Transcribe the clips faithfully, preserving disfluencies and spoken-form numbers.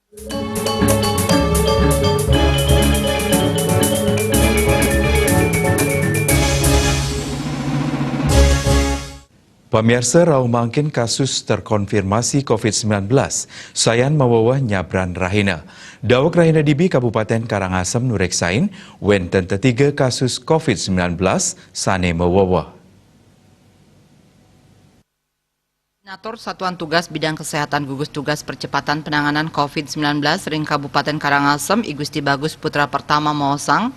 Pamiarsa, rauh mangkin kasus terkonfirmasi covid sembilan belas sayan maweweh nyabran rahina. Daweg rahina dibi Kabupaten Karangasem nureksain wenten tetiga kasus covid sembilan belas sane maweweh. Koordinator Satuan Tugas Bidang Kesehatan gugus tugas percepatan penanganan covid sembilan belas ring Kabupaten Karangasem, I Gusti Bagus Putra Pertama maosang,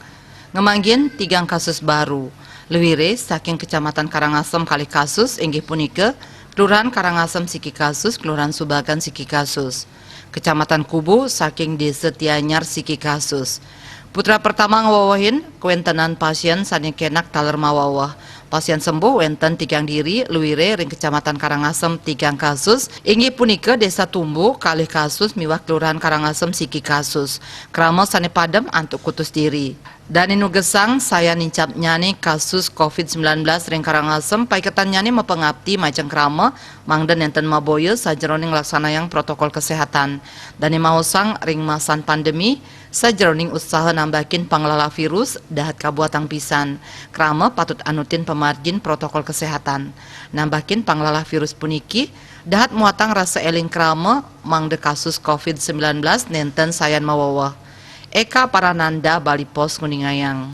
ngemanggihin tigang kasus baru. Luire saking Kecamatan Karangasem kalih kasus, inggih punika Kelurahan Karangasem siki kasus, Kelurahan Subagan siki kasus. Kecamatan Kubu saking Desa Tianyar siki kasus. Putra Pertama ngawewehin kawentenan pasien sane kenak taler maweweh. Pasien sembuh wenten tigang diri, luire ring Kecamatan Karangasem tigang kasus, inggih punika Desa Tumbu kalih kasus miwah Kelurahan Karangasem siki kasus. Krama sane padem antuk kutus diri. Dane nugesang sayan nincapnyane kasus covid sembilan belas ring Karangasem, paiketannyane mapangapti majeng krama mangda nenten maboya sajeroning nglaksanayang protokol kesehatan. Dane maosang ring masan pandemi, sajeroning usaha nambakin panglalah virus, dahat kabuatang pisan. Krama patut anutin pamargin protokol kesehatan. Nambakin panglalah virus puniki, dahat muatang rasa eling krama mangda kasus covid sembilan belas nenten sayan maweweh. Eka Parananda, Bali Post, nguningayang.